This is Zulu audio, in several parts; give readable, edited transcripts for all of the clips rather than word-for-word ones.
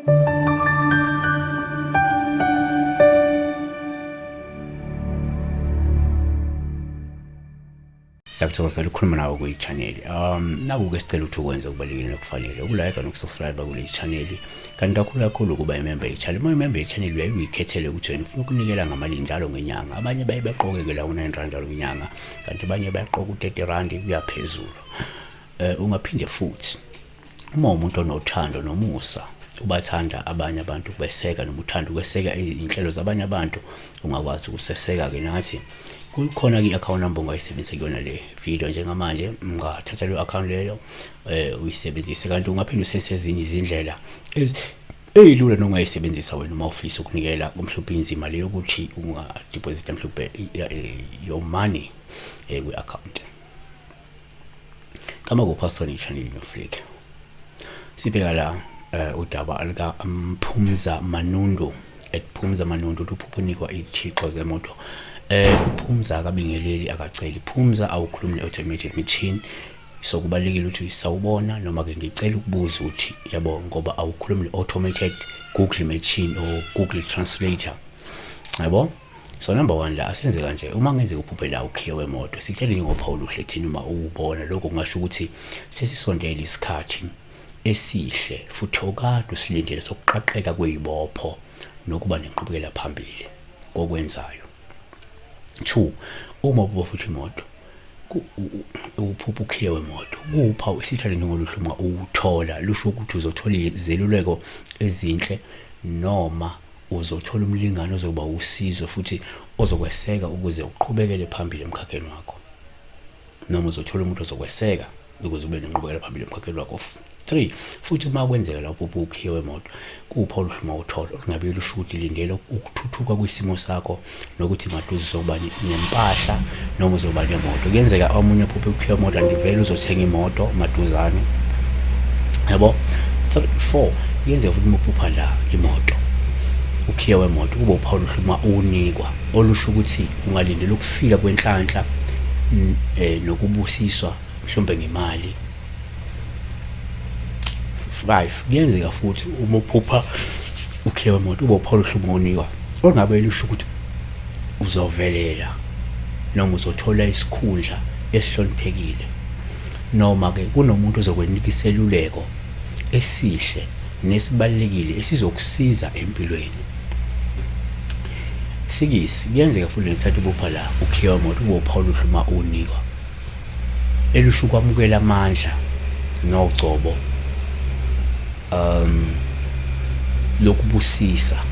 Siyakuthokozela ukukhuluma nawe kuyi-channel. Naku-ke sicela ukuthi ukwenze okubalulekile nokufanele, ukulike nokusubscribe kule channel, kanti kakhulu kakhulu ukuba imember ye-channel. Uma uyimember ye-channel uyaye uyikhethele ukuthi wena ufuna ukunikela ngamali njalo ngenyanga. Abanye baye baqoke-ke la u-9 rand njalo ngenyanga, kanti abanye bayaqoka u-30 rand kuya phezulu. Ungaphinde futhi uma umuntu onothando nomusa, ubathanda abanye abantu, ukubeseka noma uthanda ukweseka iy'nhlelo zabanye abantu, ungakwazi ukuseseka-ke nathi. Kukhona-ke i-account number ongayisebenzisa kuyona le video njengamanje, ungathatha leyo account leyo uyisebenzise, kanti ungaphinde usebenzise ezinye izindlela ey'lula nongayisebenzisa wena uma ufisa ukunikela mhlawumbe inzima leyo ukuthi ungadeposita mhlawumbe your money kwi-account. Kama kuphasoni channel noFlick. Sibheka la udaba lika Mphumza Manundu, at Phumza Manundu, uphupho unikwa ithixo zemoto. UPhumza akabingeleli, akaceli. Phumza awukhulumi ne-automated machine. So kubalulekile ukuthi sawubona noma ke ngicela ukubuza ukuthi yabo, ngoba awukhulumi ne-automated Google machine or Google Translator. Yabo? So number 1 la asenze kanje, uma ngenzeka uphuphe la ukhiye wemoto, sitshele ngophawu oluhle thina uma uwubona. Lokho kungasho ukuthi sesisondele isikhathi esihle futhi okade usilindele sokuqaqeka kwezibopho nokuba nenqubekela phambili kokwenzayo. 2, uma uphupha futhi imoto, uphupha ukhiye wemoto, kuwuphawu isitha ngoluhle uma uwuthola, lusho ukuthi uzothola izeluleko ezinhle noma uzothola umlingani ozoba usizo futhi ozokweseka ukuze uqhubekele phambili emkhakheni wakho, noma uzothola umuntu ozokweseka ukuze ube nenqubekela phambili emkhakheni wakho. 3, futhi uma kwenzeka lapho ukhiye wemoto, kuwuphawu oluhle uma uthola olungabe lusho ukuthi lindela ukuthuthuka kwisimo sakho nokuthi maduze uzoba nempahla noma uzoba nemoto. Kuyenzeka omunye uphuphe ukhiye wemoto kanti vele uzothenga imoto maduzane, yabo. 4, kuyenzeka futhi uma uphupha la imoto, ukhiye wemoto kube uphawu oluhle uma uwunikwa, olusho ukuthi ungalindela ukufika kwenhlanhla nokubusiswa mhlawumbe ngemali. 5, kuyenzeka futhi uma uphupha ukhiye wemoto ube uphawu oluhle uma unikwa, ongabe lusho ukuthi uzovelela noma uzothola isikhundla esihloniphekile, noma ke kunomuntu ozokwenika iseluleko esihle nesibalulekile esizokusiza empilweni. 6, kuyenzeka futhi ngesikhathi ubopha la ukhiye wemoto ube uphawu oluhle uma unikwa, elusho ukwamukela amandla nogcobo lokubusisa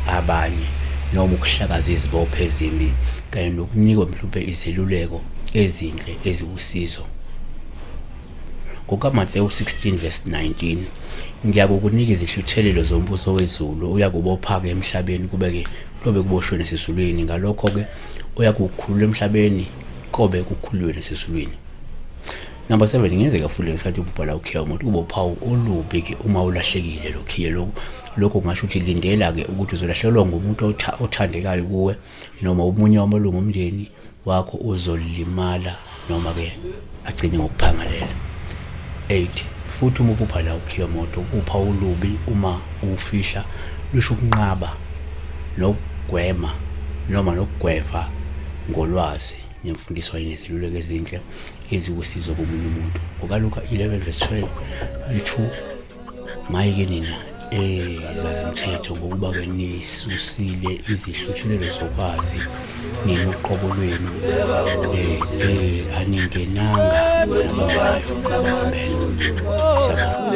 abanye noma ukuhlakaza izibopho ezimbi kanye nokunikwa mhlawumbe izeluleko ezinhle eziwusizo. NgokaMathewu 16 verse 19, ngiyakukunika izihluthelelo zombuso wezulu, uyakubopha-ke emhlabeni kube-ke kuyobe kuboshwe nasezulwini, ngalokho-ke uyakukhulula emhlabeni kobe kukhululiwe nasezulwini. Number 7, kungenzeka futhi ngesikhathi uphupha la ukhiye wemoto kube uphawu olubi-ke uma ulahlekile lo khiye. Lokho kungasho ukuthi lindela-ke ukuthi uzolahlekelwa ngumuntu othandekayo kuwe noma omunye wamalungu omndeni wakho uzolimala noma-ke agcine ngokuphangalela. 8, futhi uma uphupha la ukhiye wemoto kuwuphawu olubi uma uwufihla, lusho ukunqaba nokugwema noma nokugweva ngolwazi nemfundiso kanye nezeluleko ezinhle eziwusizo komunye umuntu. NgokaLuka 11 verse 12 2, maye ke nina ezazimthetho, ngokuba-ke nisusile izihluthulelo zokwazi nina uqobo lwenu, aningenanga nabangenayo nabahambela. Siyabonga.